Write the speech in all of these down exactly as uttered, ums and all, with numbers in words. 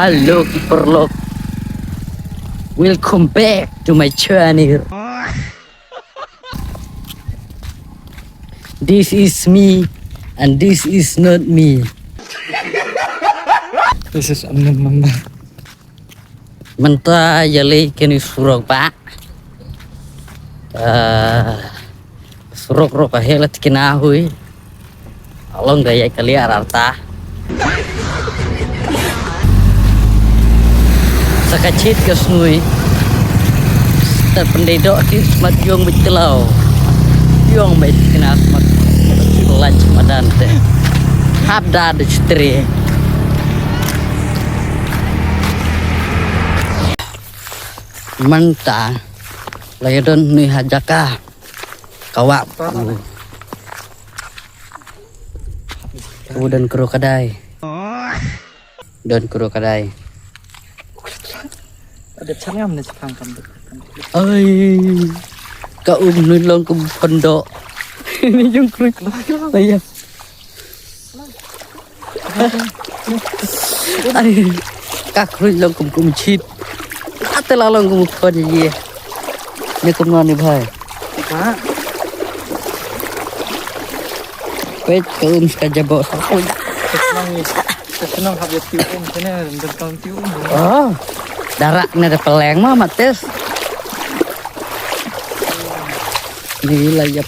Hello, ki paralok. Welcome back to my channel. This is me and this is not me. This is unknown number. Mynta ïaleh kane surok ba. Ah, surok ruh ka heh la tikna hui. Along da ïai kali arta. Sa ka chit ka snui. Tat pyndei doh ki smat yong bit telaw. Yong bit kena smat lunch madan te. Hap da de chitri. Mynta la ïa don ni ha jaka. Ka wah. Ka don kru kadai. Don kru kadai. Ada changam ni chapang kam. Ai. Ka um ni long kum pondok. Ni jong kru. Ai. Ai, ka khruid long kum kum chit. Ate la long kum khon ye. Ni kum no ni bhai. Ka. Peit ka um ska jabo sa khruid. Senang ni. Senang hap ya tiu um sini dan kau tiu um. Oh. Darak ni ada peleng mah mates. Ni la yap.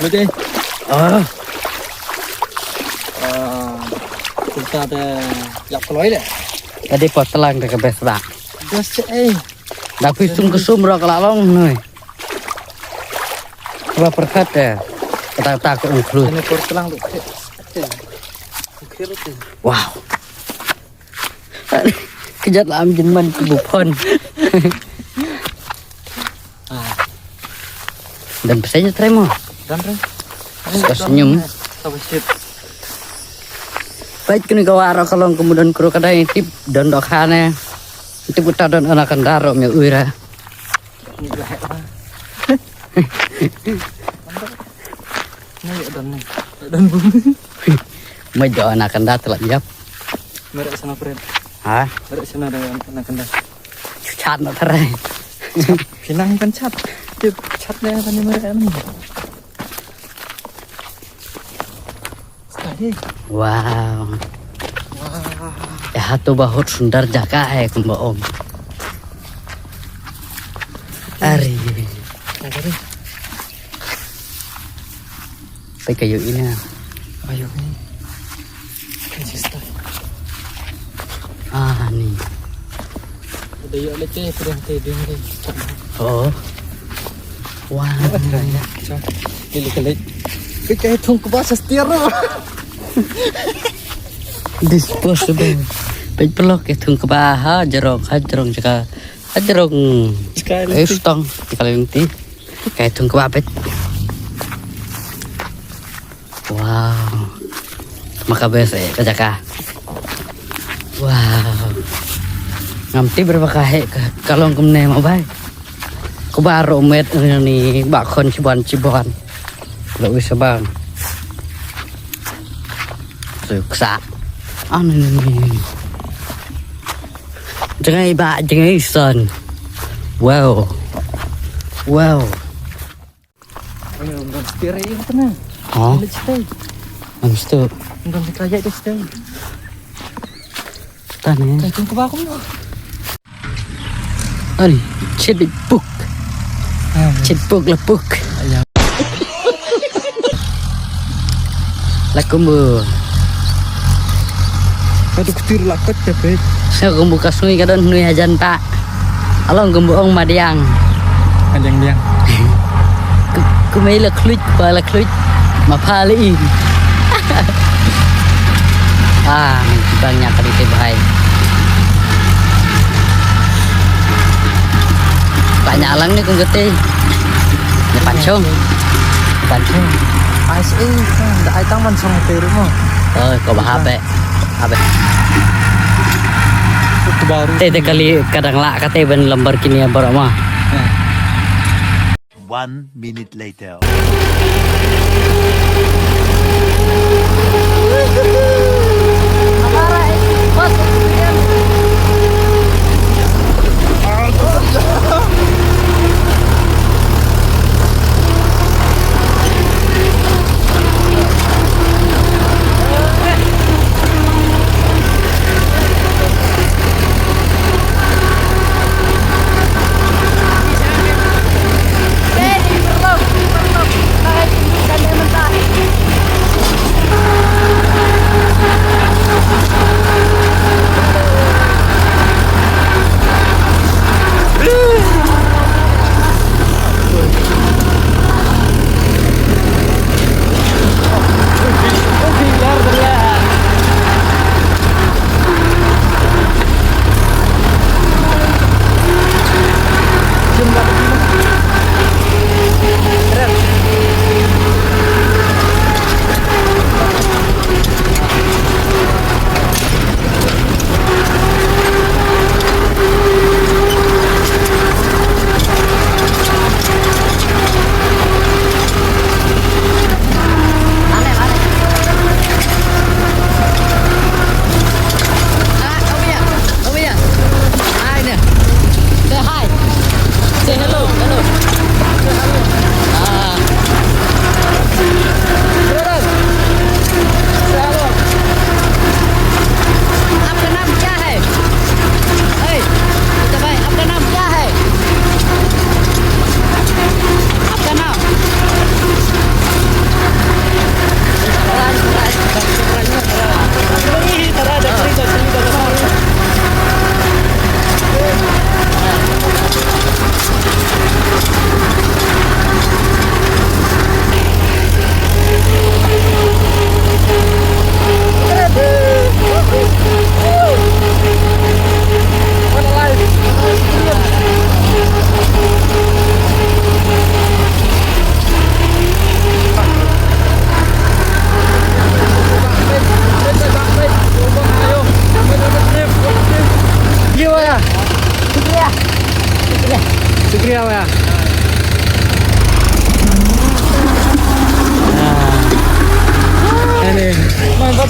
Betul. Ah. Ah, kita ada yak keloi deh. Tadi pot telang de ka bes ba. Bes eh. Da phi sum ka sum ro ka la long noi. Ba perkat de. Kata kata ko include. Ini pot telang tu. Wow. Kejat lah am jinman ku bupon. Ah. Dan pesennya tremo. Dan re. Suka senyum. Sabar sip. Baik kini kau arah kalong kemudian kru kadai tip dan dokhane. Tip uta dan anak kendaro me uira. Ni dah hek lah. Ni ya dan ni. Dan bumi. Mai do anak kenda telak yap. Merek sana pret. Ha? Merek sana ada anak kenda. Cucat nak terai. Pinang kan cat. Dia cat dia kan merek ni. Sekali. Wow. Wah. Yaha to bahut sundar jaga hai kumba om. Ari. Apa tadi? Pei ka ïohi na. Ayo ni. Kan sister. Ah ni. Ada ïoh leh teh, pedang teh, dia ni. Oh. Wah. Lili kali. Kei thung kaba sa stiar. Disposable. Peit pelok kei thung kaba ha jerong, ha jerong jaka. Ha jerong. Sekali. Eh, stong. Sekali nanti. Kei thung kaba peit. Wow. Maka bes eh ka jaka. Wow. Ngam tip ba ka heh ka long kumne ma bai. Ku ba ro met ni ba khon chiban chiban. Lo wi sabang. Suksa. An ni. Jngai ba jngai son. Wow. Wow. Ini undang sekira ini kena. Ha? Ini cetai. Habis tu. Undang sekaya tu cetai. Tane. Cetai tu ke baru. Ani, cedek puk. Ah, cedek puk lah puk. Ya. Lakum bu. Kadu ketir lakot ya, Pet. Sa kumbu ka sngi ka don hnui hajan ta. Along kumbu ong madiang. Madiang diang. Ku, ku mei la khluit, pa la khluit. Ma pha le in. Ah, bang nya kali te bhai. Ba nya lang ni kum kete. Ni panchong. Panchong. Ai se, da ai tang panchong te ru mo. Oh, ko ba habe. Habe. Te te kali kadang la kate ban Lamborghini baroh ma. One minute later.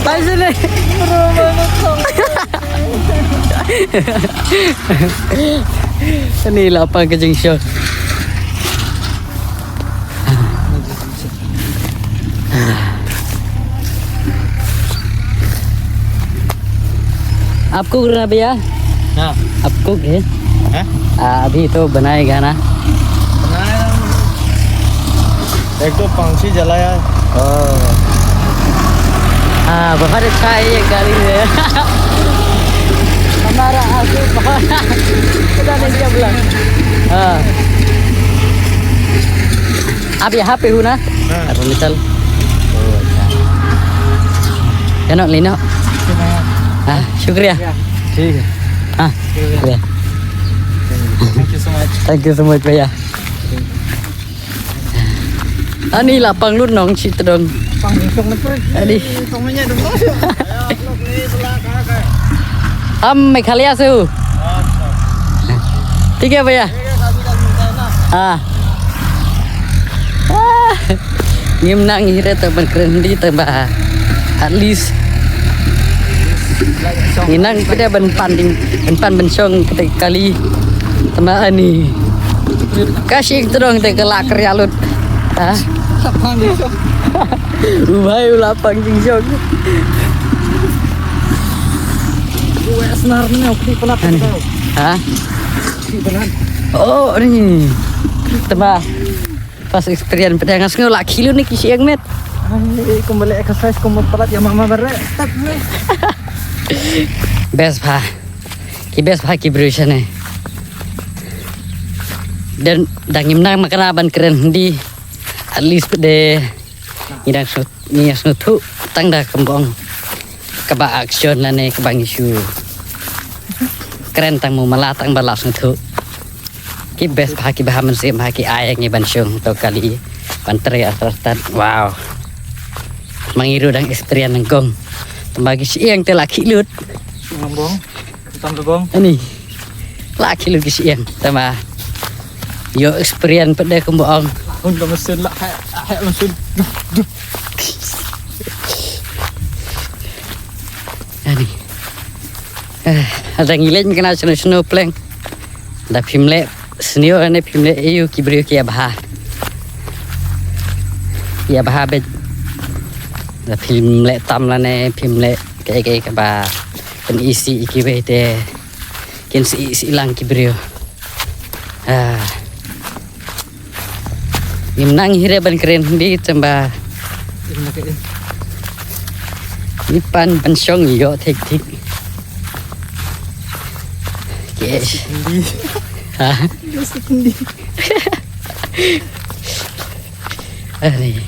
Hai sini. Ani la pang ka jingshong. आपको करना भैया? हाँ। आपको है? हैं? आ, अभी तो बनाएगा ना? बनाया। एक तो पंछी जलाया। ओह। हाँ, बहुत अच्छा है ये गाड़ी में। हमारा आंसू बहुत, पता नहीं क्या बोला। हाँ। आप यहाँ पे हो ना? हाँ। अरुणाचल। ओह, अच्छा। Ino, lino. हाँ, शुक्रिया। ठीक है। हाँ, शुक्रिया। Thank you so much. Thank you so much, भैया। Ani la pang lut nong chi tdong. Pang ni song na pret. Ani. Song na nya dong. हम मेघालय से हूँ। ठीक है भैया। हाँ। Ah, ngim nang hi re te ban kren Hindi te ba. At least ngi nang pde ban pan ding, ban pan ban shong kata kali. Te ba ani. Ka shing tdong te ka la kria lut. Ha? U bhai u la pang jingshong. Ani. Ha? Oh, ni. Te ba. First experience pde nga sngew la khih lut ne ki shyieng met. Ai, kum ba leh exercise kum ba palat ïa mama ba reh. Best bha. Ki best bha ki briew shane. Dang, dang ngim nang makna ban kren Hindi. At least pde ngi dang sngewthuh, ngi sngewthuh tang da kumba ong kaba action lane kaba ngi shu kren tang mo mala tang ba la sngewthuh. Ki best bha, ki bha mynsiem bha, ki ai ngi ban shong to kali ban trei artat. Wow. Ma ngi ruh dang experience nyngkong. Te ba ki shyieng te la khih lut. Ngam bong. Tam tu bong. Ani. La khih lut ki shyieng. Te ba ïoh experience pde kumba ong. Hun ka mesin la, heh, heh mesin. Dup, dup. Ani. Eh, ada ngi leit mynta shano shano pleng. Da phim leh sniew ne phim leh ïa ki briew ki ïa bha. Ïa bha beit. Da phim leh tam lane phim leh kaei kaei kaba pyni sih ïa kiwei te kin sih sih lang ki briew. Ah. Ngim nang hi re ban kren Hindi te ba. Ngi pan ban shong ïoh thik thik. Ke. Hindi. Ha? Hindi. Ani.